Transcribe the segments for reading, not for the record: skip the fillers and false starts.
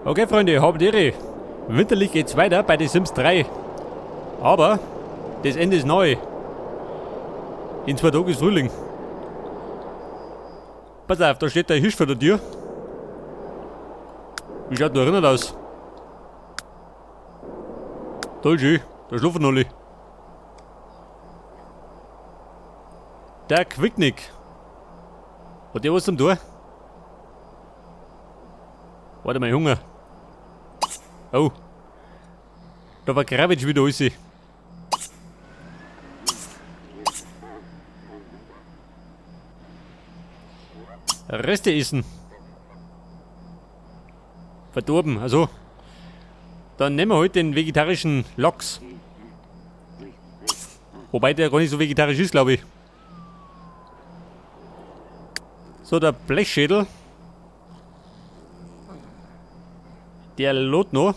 Okay, Freunde, habt Ehre. Winterlich geht's weiter bei The Sims 3. Aber das Ende ist neu. In 2 Tagen ist Frühling. Pass auf, da steht der Hirsch vor der Tür. Wie schaut da erinnert aus? Toll schön, da schlafen alle. Der Quicknick. Hat der was zum Tor? Warte mal, Hunger. Oh. Da war Kravitsch wieder alles. Reste essen. Verdorben, also. Dann nehmen wir heute den vegetarischen Lachs. Wobei der gar nicht so vegetarisch ist, glaube ich. So, der Blechschädel. Der lot noch.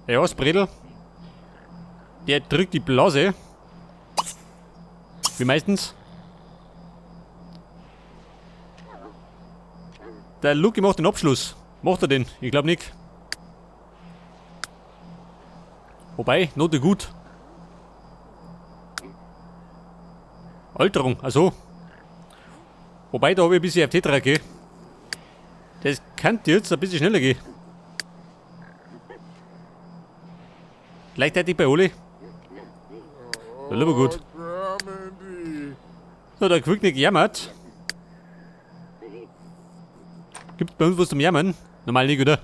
Ja, das Bredel. Der drückt die Blase. Wie meistens. Der Luki macht den Abschluss. Macht er den? Ich glaub nicht. Wobei, Note gut. Alterung, also. Wobei, da hab ich ein bisschen FT3 gegeben. Das könnte jetzt ein bisschen schneller gehen. Gleichzeitig bei Oli. Ja, lieber gut. So, der Quicknick jammert. Gibt's bei uns was zum Jammern? Normal nicht, oder?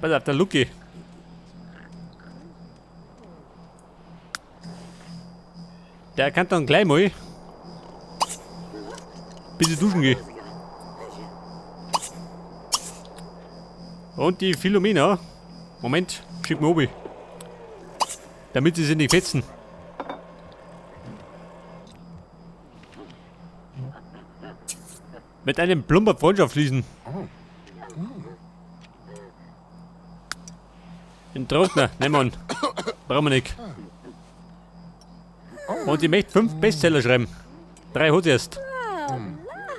Pass auf, der Lucky. Der kann dann gleich mal bisschen duschen gehen. Und die Philomena. Moment, schick mir obi. Damit sie sich nicht fetzen. Mit einem Plumper Freundschaft schließen. Den Trockner, nein Mann. Brauchen wir nicht. Und sie möchte 5 Bestseller schreiben. 3 hat sie erst.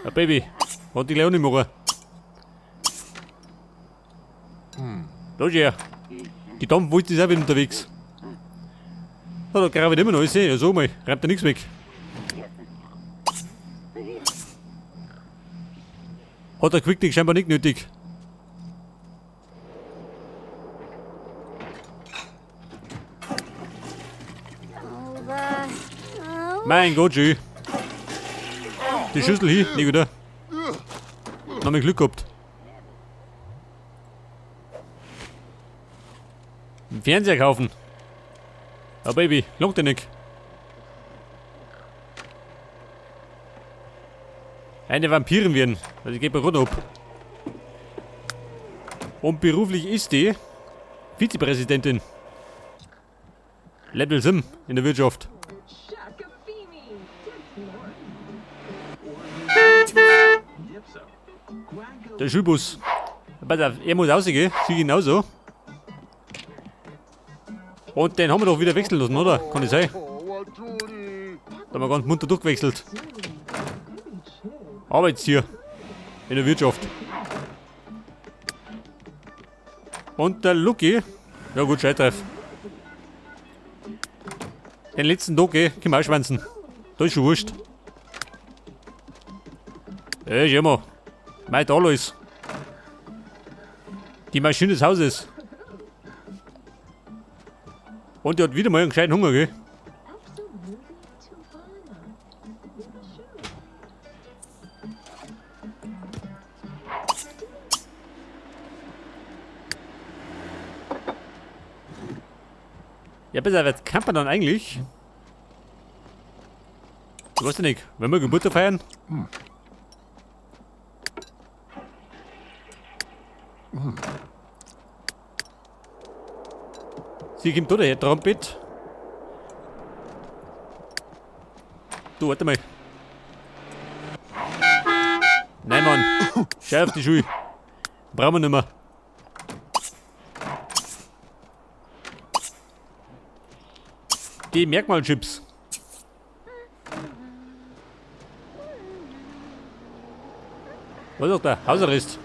Ja, Baby, hat die gleich auch nicht mehr. Da ist er. Die Dampf wollte ist auch wieder unterwegs. Ja, da grabe ich immer noch alles hin. Ja, so mal, reimt da nichts weg. Hat der Quicknick scheinbar nicht nötig. Mein Gott, schön. Die Schüssel hier, nicht wieder. Noch mal Glück gehabt. Einen Fernseher kaufen. Ja, Baby, lohnt dir nicht. Eine Vampirin werden. Also ich geh bei Rot ab. Und beruflich ist die Vizepräsidentin. Level 7 in der Wirtschaft. Der Schulbus. Pass auf, er muss rausgehen. Sie genauso. Und den haben wir doch wieder wechseln lassen, oder? Kann das sein? Da haben wir ganz munter durchgewechselt. Arbeitstier. In der Wirtschaft. Und der Lucky. Ja gut, scheiß drauf. Den letzten Tag, ey, können wir auch schwänzen. Da ist schon wurscht. Ja, schau mal. Mein da alles. Die Maschine des Hauses. Und die hat wieder mal einen gescheiten Hunger, gell? Ja, besser, was kann man dann eigentlich? Du weißt ja nicht, wenn wir Geburtstag feiern? Sie kommt da daher, Trompet. Du, warte mal. Nein, Mann. Schau auf die Schuhe. Brauchen wir nicht mehr. Die Merkmalchips. Was ist da? Hausarrest.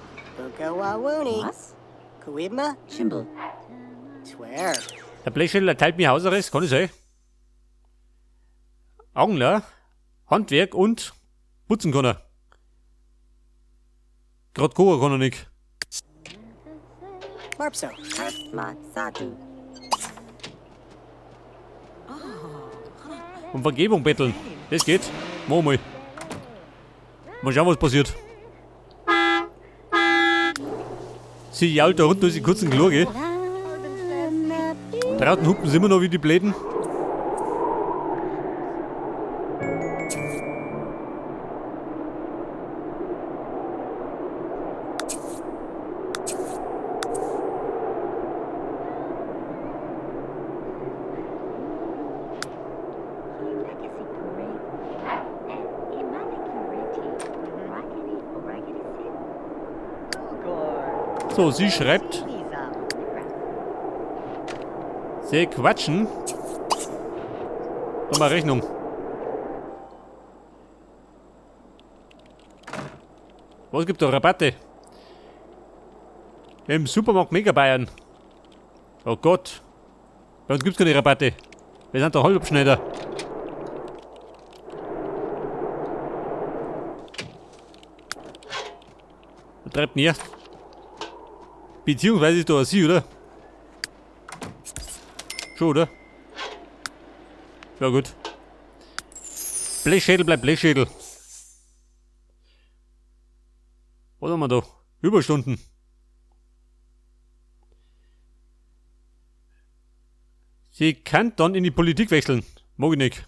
Was? Der Blechschädel erteilt mir Hausarrest, kann ich sein? Angler, Handwerk und putzen kann er. Grad kochen kann er nicht. Um Vergebung betteln. Das geht. Machen wir mal. Mal schauen, was passiert. Sie jault da unten, ist sie kurz in Klo, gell? Draußen hupen sie immer noch wie die Bläden. So, sie schreibt. Sie quatschen. Nochmal Rechnung. Was gibt da Rabatte? Im Supermarkt Mega Bayern. Oh Gott. Bei uns gibt's keine Rabatte. Wir sind der Halbschneider. Da treibt näher. Beziehungsweise ist da ein Sie, oder? Schon, oder? Ja gut. Blechschädel bleibt Blechschädel. Was haben wir da? Überstunden. Sie kann dann in die Politik wechseln. Mag ich nicht.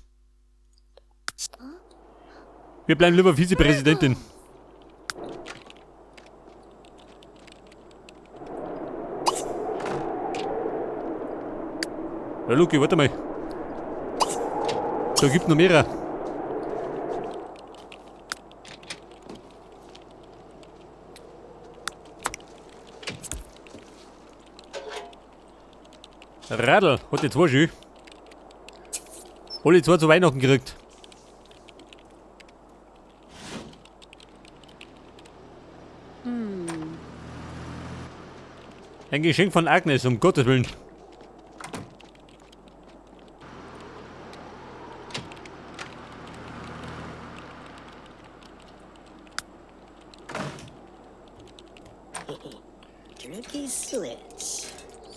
Wir bleiben lieber Vizepräsidentin. Ja, Luki, warte mal. Da gibt's noch mehrere. Radl hat die zwei schon. Alle zwei zu Weihnachten gekriegt. Ein Geschenk von Agnes, um Gottes Willen.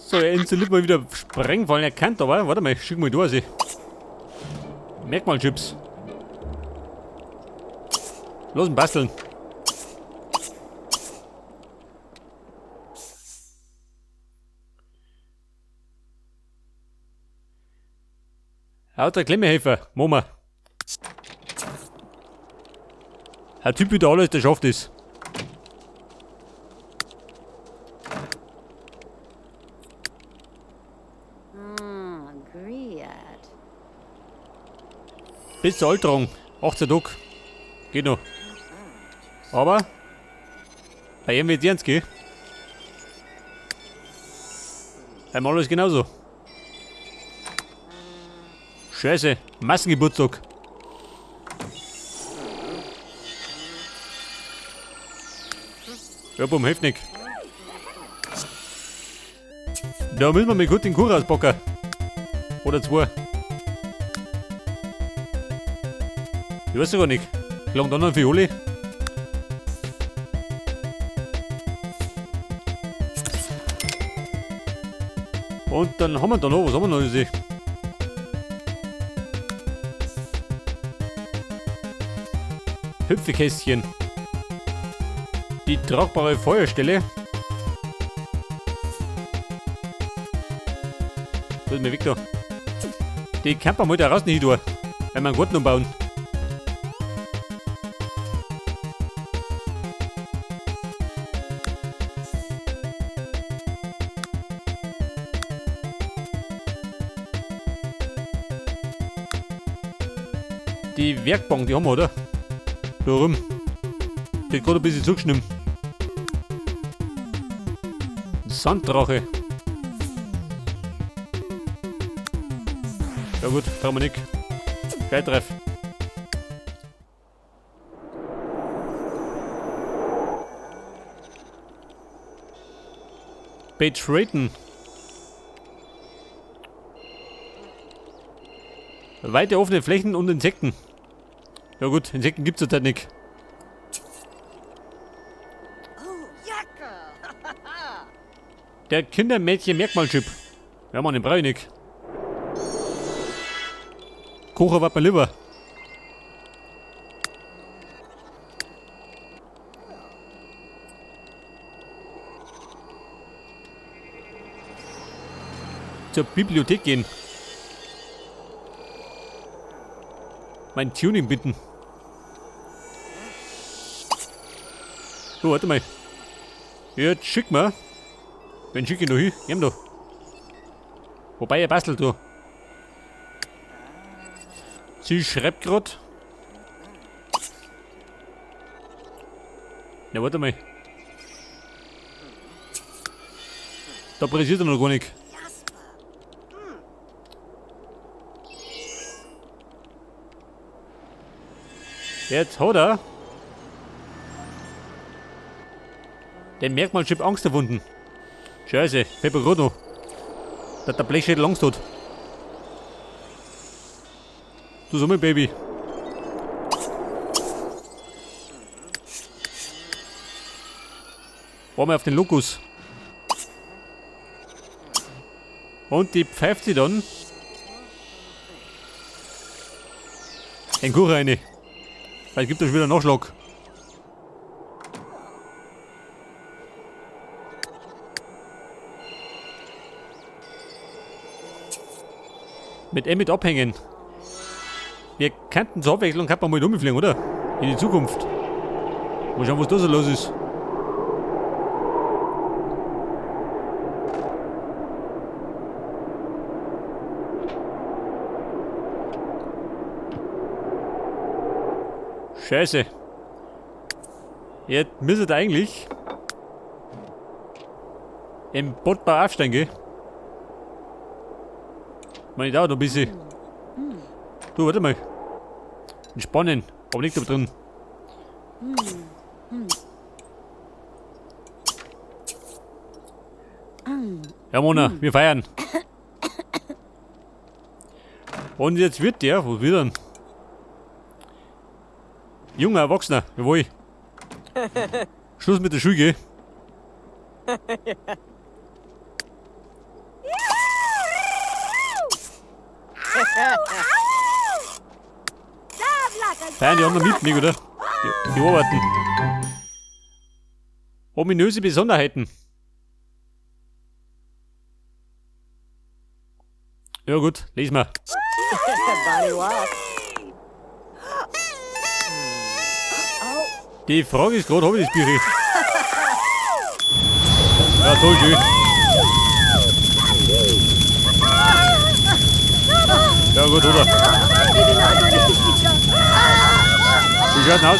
So, er installiert mal wieder Sprengfallen erkannt, aber warte mal, ich schick mal durch. Merkmalchips. Los und basteln. Lauter Klemmehelfer, Mama. Ein Typ wieder alles, der schafft es. Bis zur Alterung, 18 Tag. Geht noch. Aber bei ihm wird ernst gehen. Beim alles genauso. Scheiße, Massengeburtstag. Ja, bumm, hilft nicht. Da müssen wir mal gut den Kuchen auspacken. Oder zwei. Ich weiß gar nicht. Klang dann noch für alle. Und dann haben wir da noch, was haben wir noch gesehen? Hüpfekästchen. Die tragbare Feuerstelle. Wo ist mir weg da? Die kann man mal da raus nicht durch. Wenn wir einen Garten umbauen. Die Werkbank, die haben wir, oder? Da rum. Die hat gerade ein bisschen zugeschnitten. Sanddrache. Ja gut, brauchen wir nicht. Geil. Betreten. Weite offene Flächen und Insekten. Ja gut, Insekten gibt's zurzeit nicht. Der Kindermädchen-Merkmalchip. Ja Mann, den brauch ich nicht. Kocher war mir lieber. Zur Bibliothek gehen. Mein Tuning bitten. So, warte mal. Jetzt schick mal. Wen schick ich noch hin? Geh da. Wobei, er bastelt da. Sie schreibt grad. Ja, warte mal. Da pressiert er noch gar nicht. Jetzt hat er den Merkmalchip Angst erfunden. Scheiße, fällt mir grad noch. Dass der Blechschädel Angst hat. Du so mein Baby. Fahren wir auf den Lokus. Und die pfeift sie dann den Kuchen rein. Weil es gibt ja schon wieder einen Nachschlag. Mit Emmett abhängen. Wir könnten zur Abwechslung kann man mal rumfliegen, oder? In die Zukunft. Mal schauen, was da so los ist. Scheiße. Jetzt müsstet eigentlich im Bottbau aufsteigen, gell? Meine, dauert noch ein bisschen. Du, warte mal. Entspannen, aber nicht da drin. Ja, Mona, wir feiern. Und jetzt wird der, wo wird er denn? Junger Erwachsener, jawohl. Schluss mit der Schule, gell? Feiern die anderen mit, nicht, oder? Die arbeiten. Ominöse Besonderheiten. Ja gut, lesen wir. Die Frage ist gerade, hab ich das Bücher? Ja, toll, schön. Ja gut, oder? Wie schaut denn aus?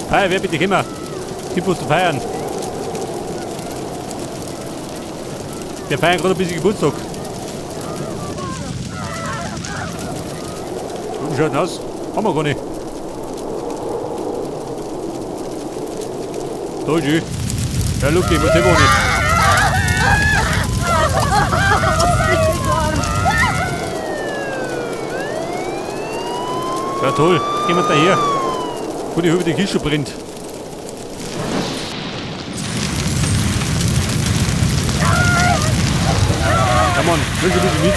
Feier, wer bitte kommen? Gib uns zu feiern. Wir feiern gerade ein bisschen Geburtstag. Wie schaut denn aus? Haben wir gar nicht. Toll, schön. Ja, Luki, was haben wir nicht? Ja toll, gehen wir daher. Gut, ich habe die Kiste brennt. Ja Mann, will ich ein bisschen mit.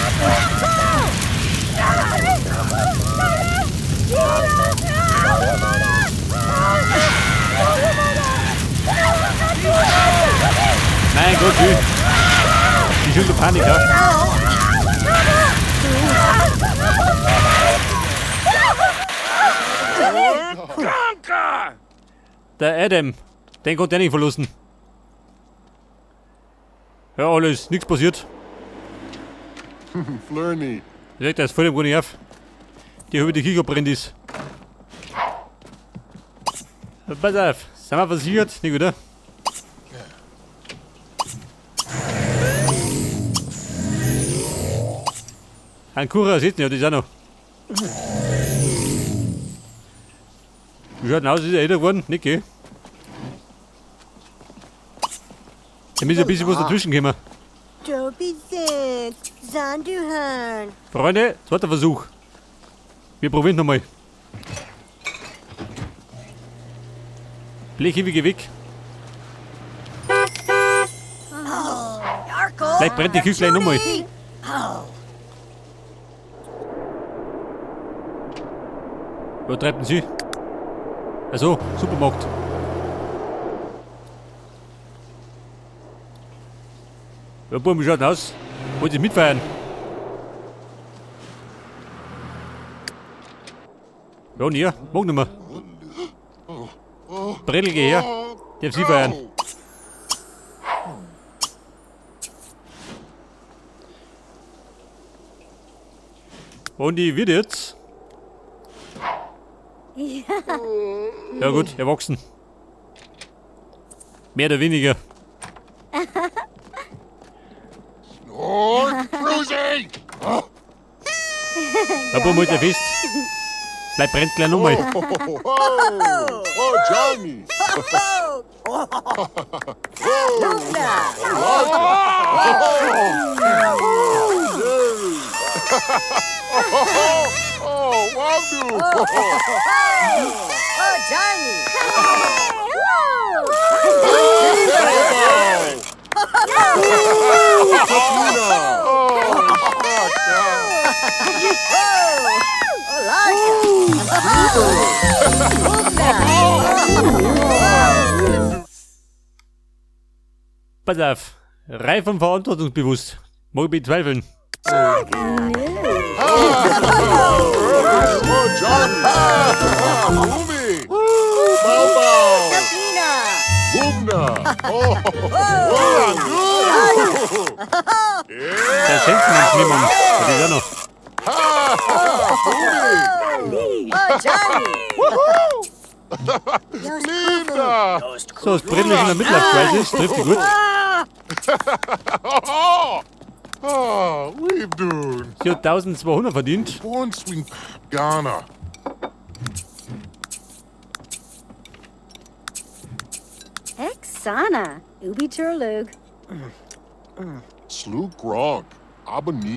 Mein Gott, wie. Die schon so Panik, ja? Der Adam, den konnte er nicht verlassen. Ja, alles, nichts passiert. Flirny. Direkt, das fällt ihm gar nicht auf. Die über die Kika brennt ist. Pass auf, sind wir versichert? Nicht, oder? Ein Kuchen ersetzen, ja, das auch noch. Wie schaut denn aus? Ist er älter geworden? Nicht, gell? Da muss ein bisschen was dazwischen kommen. Freunde, zweiter Versuch. Wir probieren nochmal. Blechewige weg. Vielleicht brennt die Küche gleich nochmal. Wo treibt denn sie? Also, Supermarkt. Ja, Buben, wie schaut denn aus? Wollt ihr mitfeiern? Ja, nee, mag nicht mehr. Bredel, geh her. Darf sie feiern. Und die wird jetzt? Ja gut, erwachsen. Mehr oder weniger. Da Buben, halt fest. Bleib brennt gleich nochmal. Oh, Johnny! Oh, Wamdu! Oh, Johnny! Pass auf. Reif und verantwortungsbewusst. Mag ich bezweifeln. Oh, Johnny! Umi! Bau Sabina! Bubna! Oh, Wandu! Der Sensen am Schneemann. Das ist auch noch. Oh, Johnny! Linda! So, das Bredel ist in der Midlife Crisis. Trifft die gut. Oh, Weebdoon! Sie hat 1200 verdient. Born Swing Ghana. Exana. Ubi Turlug. Slew Gronk. Abani.